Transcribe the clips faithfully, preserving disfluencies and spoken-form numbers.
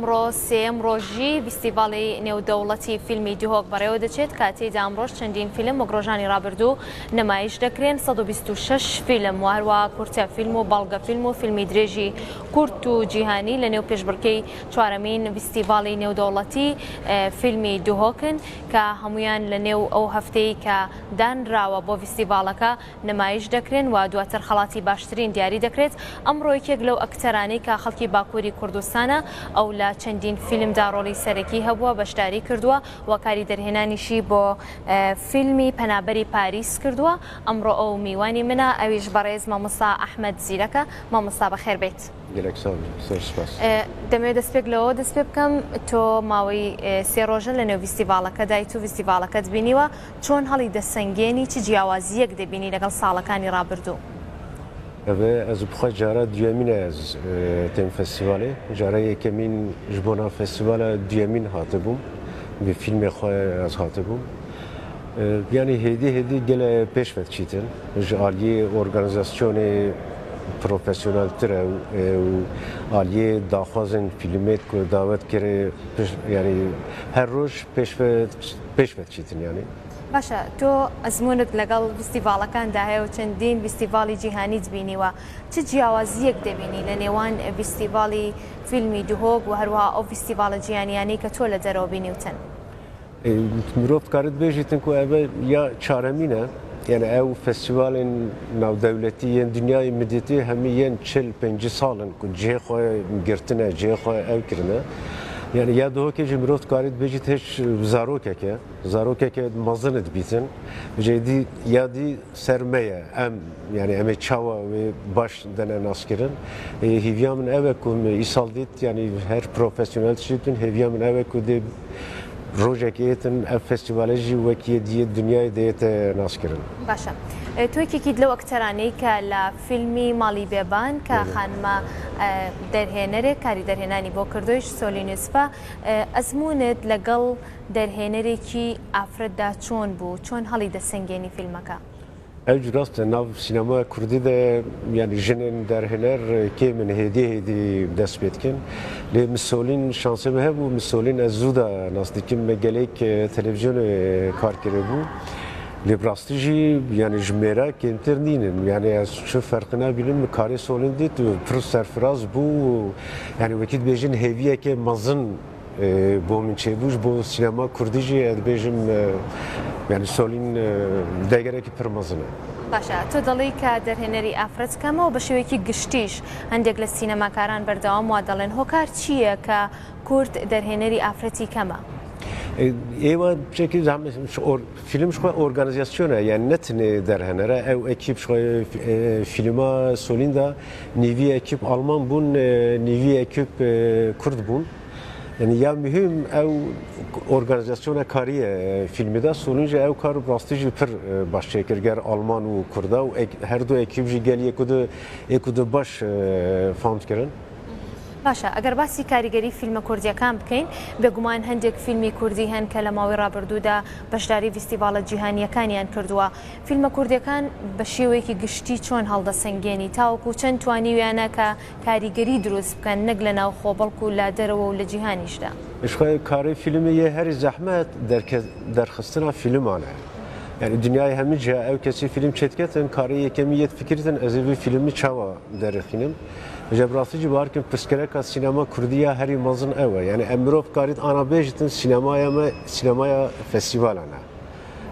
ئەمڕۆ سێیەم ڕۆژی فیستیڤاڵی نێودەوڵەتی فیلمی دهۆک بەڕێوە دەچێت، کە تێیدا ئەمڕۆش چەندین فیلم وەک ڕۆژانی ڕابردوو نمایش دەکرێن. سەد و بیست و شەش فیلم و هەروە کورتە فیلم و بەڵگە فیلم و فیلمی درێژی کورت و جیهانی لە نێو پێشبڕکێی چوارەمین فیستیڤاڵی نێودەوڵەتی، ئە، فیلمی دهۆکن، کە هەمویان لە نێو ئەو هەفتەی کە دانراوە بۆ فیستیڤاڵەکە نمایش دەکرێن و دواتر خەڵاتی باشترین دیاری دەکرێت. ئەمڕۆ یەکێک لەو ئەکتەرانەی کە خەڵکی باکووری کوردستانە، ئەو لە چەندین فیلمدا ڕۆڵی سەرەکی هەبووە، بەشداری کردووە و کاری دەرهێنانیشی بۆ، ئە، فیلمی پەنابەری پاریس کردووە. ئەمڕۆ ئەو میوانی منە، ئەویش بەڕێز مامۆستا ئەحمەد زیرەکە. مامۆستا بەخێر بێت. Gelek sağ olun. Sağ ol, spas. ئە، دەمەوێت دەست پێک لەوە دەست پێ بکەم، تۆ ماوەی، ئە، سێ ڕۆژە لە نێو فیستیڤاڵەکەدایت و فیستیڤاڵەکەت بینیوە. چۆن هەڵی دەسەنگێنی، چ جیاوازیەک دەبینی لەگەڵ ساڵەکانی ڕابردوو؟ Eve ez bi xwe cara duyemîn e ez, e, têm festîvalê. Cara yekemîn ji bona festîvala duyemîn hatibûm. Bi fîlmê xwe ez hatibûm. E, yanî hêdî hêdî gele pêş ve diçîtin. Ji aliyê organîzasyonê profesyoneltir e, e, û aliyê daxwazên fîlmê ku dawet kirê, pêş, yanî her roj pêş ve, pêş ve diçîtin yanî. باشە، تۆ ئەزموونت لەگەڵ فیستیڤاڵەکاندا هەیە و چەندین فیستیڤاڵی جیهانیت بینیوە. چ جیاوازیەک دەبینی لە نێوان فیستیڤاڵی فیلمی دهۆک و هەروەها ئەو فیستیڤاڵە جیهانیانەی کە تۆ لە دەرەوە بینیوتن؟ E, mirov dikarit bêjîtin ku eve ya çaremîn e. Yani ew festîvalên navdewletî yên dinyayê midîtî hemî yên çil pêncî sal in ku cihê xwe girtine, cihê xwe ew kirine. Yani ya dihokê jî mirov dikarit bêjît hêj zarokek e. Zarokeke mezin dibîtin. Jê dî ya dî ser me ye. Em, yani em ê çawa wê baş dene naskirin. E, hîviya min ev e ku min îsal dît, yani her profesyonel tişî bitin, hêviya min ev e ku dê rojek êtin, ev festivale jî wekî yê diyê dinyayê dê yête naskirin. باشە. ئە، تۆ یەکێکیت لەو ئەکتەرانەی کە لە فیلمی ماڵی بێبان کە بەڵێ. خانمە، ئە، دەرهێنەرێک کاری دەرهێنانی بۆ کردویش، سۆلین یوسفە، ئە، ئەزموونت لەگەڵ دەرهێنەرێکی ئافرەتدا چۆن بوو؟ چۆن هەڵی دەسەنگێنی فیلمەکە؟ Ew jî rast e, nav sînemeya kurdî de, yanî jinên derhêner kêm in, hêdî hêdî dest pê dikin. Lê min Solîn şansê min hebû, min Solîn ez zû de nas dikim, me gelek, e, televîzyonê kar kiribû. Lê bi rastî jî, yanî ji mêra kêmtir nînin. Yanî ez çi ferqî nabînim, min karê Solîn dît û pir serfiraz bû. Yanî wekî dibêjin hêviyeke mezin e, bo min çêbû, ji bo sînema kurdî jî ez dibêjim, e, yani Solîn, e, degerekî pir mezin e. باشە، تۆ دەڵێی کە دەرهێنەری ئافرەت کەمە و بە شێوەیەکی گشتیش هەندێک لە سینەماکاران بەردەوام وا دەڵێن. هۆکار چییە کە کورد دەرهێنەری ئافرەتی کەمە؟ E, êwa çekî zehmet, ji or-, fîlm ji xwe organîzasyona, yani ne tenê derhener e, ew ekîp ji xwe, e, fîlma Solîn de nîvî ekîp Alman bûn, e, nîvî ekîp, e, Kurd bûn. Yani ya muhîm ew organîzasyona karî ye, e, fîlmê de Solîn jî ew kar bi rastî jî pir, e, baş çêkir ger Alman û Kurda û ek-, her du ekîp jî gelî yê ku di, yê ku di baş, e, fam dikirin. باشە، ئەگەر باسی کاریگەری فیلمە کوردیەکان بکەین، بێگومان هەندێک فیلمی کوردی هەن کە لە ماوەی ڕابردوودا بەشداری فیستیڤاڵە جیهانیەکانیان کردووە. فیلمە کوردیەکان بە شێوەیەکی گشتی چۆن هەڵدەسەنگێنی؟ تاوەکو چەند توانیویانە کە کاریگەری دروست بکەن، نەک لە ناوخۆ، بەڵکو لە دەرەوە و لە جیهانیشدا؟ Ji xwe karê fîlmê yê herî zehmet derke-, derxistina fîlman e. Yani dinyayê hemî ciha ew kesî fîlm çêdiketin, karê yekemî yê difikirîtin, ez ê vî fîlmî çawa derixînim? Ji bi rastî jî bawer kim pirsgirêka sînema kurdî ya herî mezin ew e. Yani em mirov karît ana bêjîtin sînemaya me, sînemaya festîvalan e.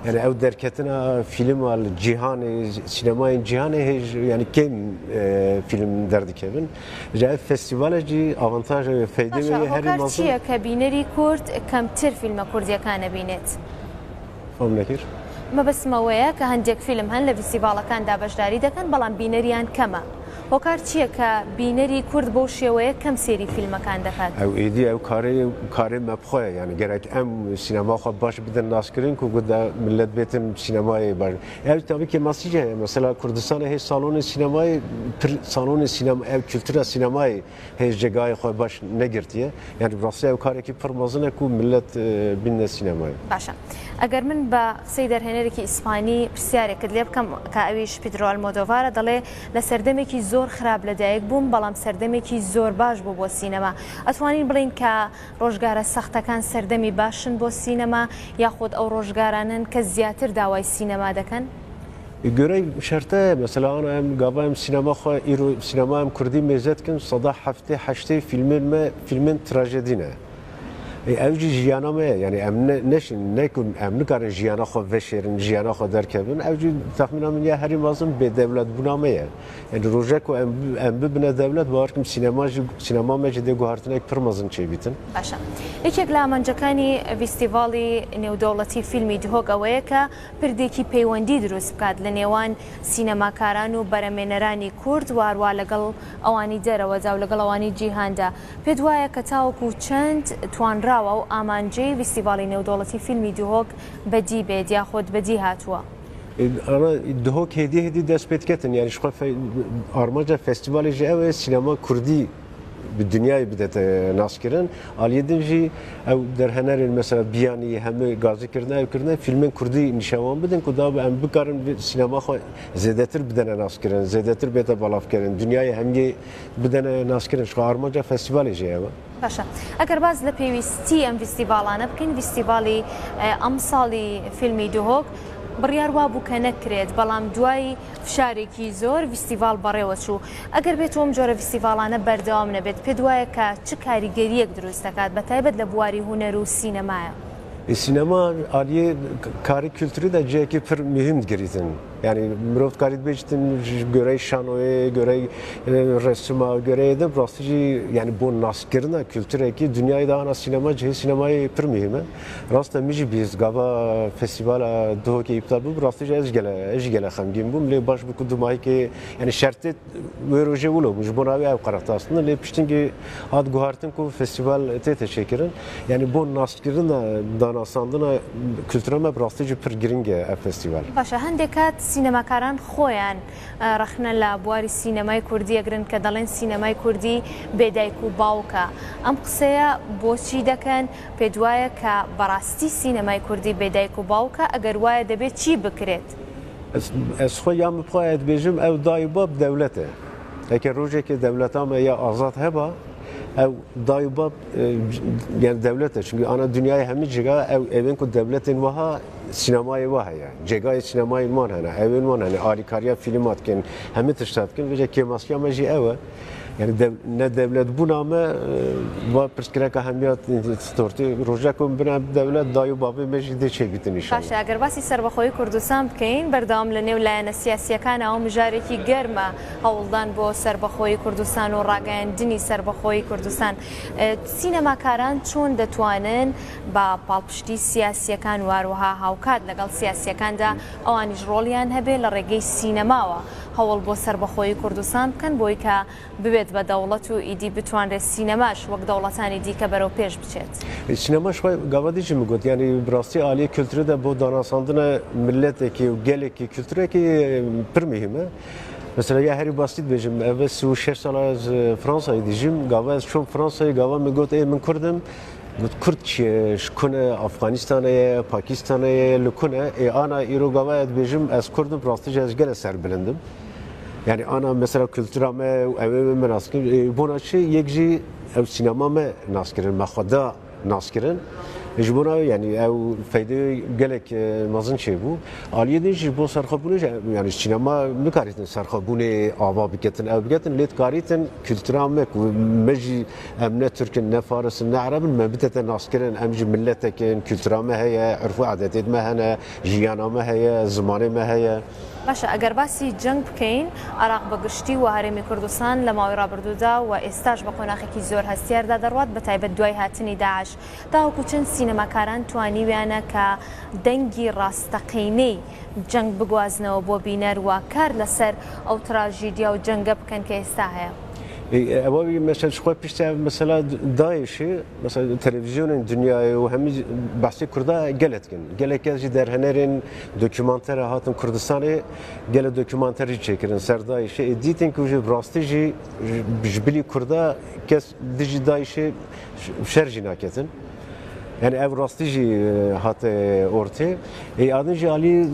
Yani ew derketina fîlma li cîhanê, sînemayên cîhanê hêj, yani kêm, e, fîlm derdikevin. Ji ev festivale jî avantaj, e, feydê wê باشە، yê herî هۆکار mezin. چییە کە بینەری کورد کەمتر فیلمە کوردیەکانە بینێت؟ Fam nekir. مەبەستمە وەیە کە هەندێک فیلم هەن لە فیستیڤاڵەکاندا بەشداری دەکەن، بەڵام بینەریان کەمە. هۆکار چییە کە بینەری کورد بەو شێوەیە کەم سێری فیلمەکان دەکات؟ Ew êdî ew karê, karê me bi xwe ye. Yani gerek em sînema xwe baş bidin naskirin ku guda millet bêtin sînemayê baş. Ew tabii ki masîce ye. Mesela Kurdistanê hê salonê sînemayê, pir salonê sînema, ew kultura sînemayê hê cegayê xwe baş negirtiye. Yani bi rastî ew karekî pir mezin e ku millet, e, bînne sînemayê. باشە. ئەگەر من بە قسەی دەرهێنەرێکی ئیسپانی پرسیارێکت لێ بکەم، کە ئەویش پیدرۆ ئەلمۆدۆڤارە، دەڵێ: «لە سەردەمێکی زۆر خراپ لەدایک بووم، بەڵام سەردەمێکی زۆر باش بوو بۆ سینەما.» ئەتوانین بڵین کە ڕۆژگارە سەختەکان سەردەمی باشن بۆ سینەما، یاخود ئەو ڕۆژگارانن کە زیاتر داوای سینەما دەکەن؟ گۆرەی شەرتە، مەسەلا ئەم گاڤا ئەم سینەما خۆ ئیرۆ سینەما ئەم کوردی مێزەت کن سەدا هەفتێ هەشتێ فیلمێن مە فیلمێن تراژێدینە. Ew jî jiyana me ye. Yanî em ne neşin, ne ku em nikarin jiyana xwe veşêrin, jiyana xwe derkevin. Ew jî texmîna min ya herî mezin bêdewletbûna me ye. Yanî roje ku em em bibine dewlet, bawer kim sînema jî, sînema me jî dê guhartinek pir mezin çêbîtin. Baş e. Yekek li amacekani Festîvalî Nêwdewletî Fîlmî Dihok ew ye ke pirdekî peywendî dirust bikat li nêwan sînemakaran û beremêneranî Kurd û herwa legel ewanî derewe de û legel ewanî cîhan de. Pêt waye ke taweku çend tuanrawa û amancê Festîvalî Nêwdewletî Fîlmî Dihok bedî bêt ya xwe di bedî hatuwe? Ana Dihok hêdî hêdî dest pê diketin. Yanî ji xwe fe- armanca festîvalê jî ew e sînema kurdî bi dinyayê bidete naskirin. Aliyê din jî ew derhenerên mesela Biyanî, hemî gazî kirine, ew kirine, fîlmên kurdî nîşan wan bidin ku da em bikarin sînema xwe zêdetir bidene naskirin, zêdetir bête belavkirin, dinyayê hemiyê bidene naskirin. Ji xwe armanca festîvalê jî ew e. Baş e. Eger baz li pêwîstî em festîvalane bikin, festîvalî emsalî fîlmî Dihok biryar wa bû ke nekirêt, belam duayî fişarekî zor festîval berêwe çû. Eger bê tu em cure festîvalane berdewam nebêt, pê duwaye ke çi karîgeriyek dirust dekat, be taybet li buwarî huner û sînemaya? Sînema aliyê karê kulturî de cihekî pir muhîm digirîtin. Yanî mirov dikarî dibêjtin ji goreyê şanoyê, goreyê resima, goreyê de bi rastî jî yanî bo naskirina kulturekî dinyayê de ana sînema cihê sînemayê pir muhîm e. Rast e, min jî bihîst gava festîvala Dihokê îptal bû, bi rastî jî ez gele, ez jî gele xemgîn bûm. Lê baş bû ku dumahîkê, yanî şertê wê rojê wilo bû, ji bona wê ew qerextas bûn. Lê piştî hat guhartin ku festîval tête çêkirin. Yanî bo naskirina, danasandina kultura me bi rastî jî pir giring e ev festîval. Baş e, hindek kat sînemakaran xwe yan rexne li buwarî sînemayê kurdî egirin ke delên sînemayê kurdî bêdayk û bawk e. Em qiseye bo çî dekin? Pê duwaye ke berastî sînemayê kurdî bêdayk û bawk e? Eger waye debê çî bikirêt? Ez, ez xwe ya min bi xwe ez dibêjim ew dayî bab dewlet e. Heke rojekê dewleta me ya azad heba, ew dayî bab e, yani dewlet e. Çünkü ana dinyayê hemî cega ew evên ku dewletên wiha sînemayê wa heye. Cegayê sînemayên wan hene, evên wan hene, alîkariya fîlma dikin, hemî tişta dikin. Vêce kêmasiya me jî ew e. Yani dev, ne dewletbûna me e, va pirsgireka hemiya stortî. Roja ku bine dewlet dayî û bavê me jî dê çêbîtin inşallah. Baş e, eger basî serbexweyî Kurdistan bikeyin, berdewam li nêv layene siyasiyekana ew mijarekî germ e hewldan bo serbexweyî Kurdistan û rageyandinî serbexweyî Kurdistan. E, sînemakaran çon detwanin ba palpiştî siyasiyekan û her wiha hawkat legel siyasiyekan de ewanî ji roliyan hebe li rêgey sînemawa hewl bo serbexweyî Kurdistan bikin, bo ke bibêt be dewlet û îdî bitwanrê sînemaş wek dewletanê dîke berewpêş biçêt. Sînema ji xwe gava dî jî min got, yanî bi rastî aliyê kulturê de bo danasandina miletekî û gelekî kulturekî pir muhîm e. Mesela ya herî basît bêjim, ev sî û şeş sala ez Fransayê dijîm, gava ez çûm Fransayê, gava min got ê min Kurd im. Got Kurd çi ye, ji ku ne, Afganistanê ye, Pakistanê ye, li ku ne? Ê ana îro gava ez dibêjim ez Kurd im, rastî jî ez gelek serbilind im. Yani ana mesela kultura me û ew ê me nas kirin. Ê, bona çi? Yek jî ew sînema me nas kirin, me xwe da nas kirin. Ji bona wê yani ew feyde gelek e, mezin çêbû. Aliyê din jî bo serxwebûnê jî yani sînema nikarîtin serxwebûnê ava biketin, ew biketin, lê dikarîtin kultura me ku me jî em ne Tirk in, ne Faris in, ne Ereb in, me bidete naskirin, em jî miletek in, kultura me heye, urf û adetê me hene, jiyana me heye, zimanê me heye. Baş e, eger basî ceng bikeyin, Iraq bi giştî û Herêmê Kurdistan li mawê rabirdû de û êsta ji bi qonaxekî zor hestiyar de derwat, bi taybet duayî hatinî DAIŞ. Taweku çend sînemakaran twanîwiyane ke dengî rasteqîney ceng biguaznewe bo bîner û kar li ser ew trajîdiya û cenge bikin ke êsta heye? Ê, ewa wî mesela ji xwe piştî ev mesela DAIŞê, mesela televîzyonên dinyayê û hemî behsê Kurda gelek dikin. Gelek kes jî derhenerên dokûmantera hatin Kurdistanê, gelek dokûmanter jî çêkirin ser DAIŞê. Ê dîtin ku jî bi rastî jî ji bilî Kurda kes dijî DAIŞê şer jî naketin. Yani ev rastî jî e, hate ortê. Ê adin jî alî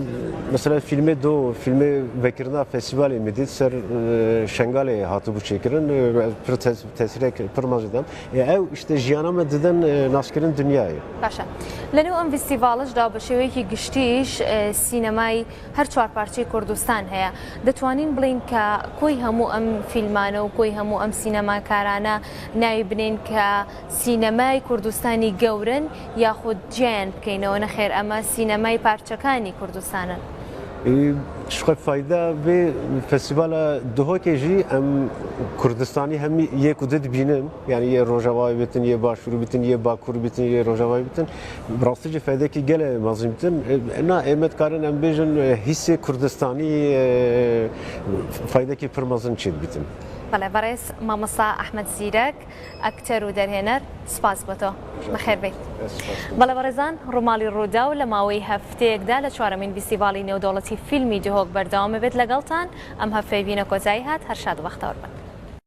mesela fîlmê do, fîlmê vekirina festîvalê Midît ser e, Şengalê hatibû çêkirin. E, pir tes- tesîrek pir mezin dam. Ê ew işte jiyana me didin e, naskirin dinyayê. باشە. لە نێو ئەم ڤیستیڤاڵەشدا بە شێوەیەکی گشتیش ئە، سینەمای هەر چوار پارچەی کوردستان هەیە. دەتوانین بڵین کە کۆی هەموو ئەم فیلمانە و کۆی هەموو ئەم سینەماکارانە ناوی بنین کە سینەمای کوردستانی گەورن یاخود جیان بکەینەوە؟ نەخێر، ئەمە سینەمای پارچەکانی کوردستانن. Ji xwe fayda vê festîvala Duhokê jî em Kurdistanî hemî yek û di dibînin. Yani yê Rojavayê bitin, yê Başûrî bitin, yê Bakurî bitin, yê Rojavayê bitin. Rastî jî faydekî gelek mezin bitin. E, Na ême dikarin em bêjin e, hîsê Kurdistanî e, faydekî pir mezin çêdibitin. بەڵێ، بەڕێز مامۆستا ئەحمەد زیرەک، ئەکتەر و دەرهێنەر، سپاس بۆ تۆ. بەخێر بیت. بەڵێ بەڕێزان، ڕووماڵی ڕووداو لە ماوەی هەفتەیەکدا لە چوارەمین فیستیڤاڵی نێودەوڵەتی فیلمی دهۆک بەردەوام بێت لەگەڵتان. ئەم هەفتەی بینە کۆتایی هات، هەر شاد و بەختەوەر بن.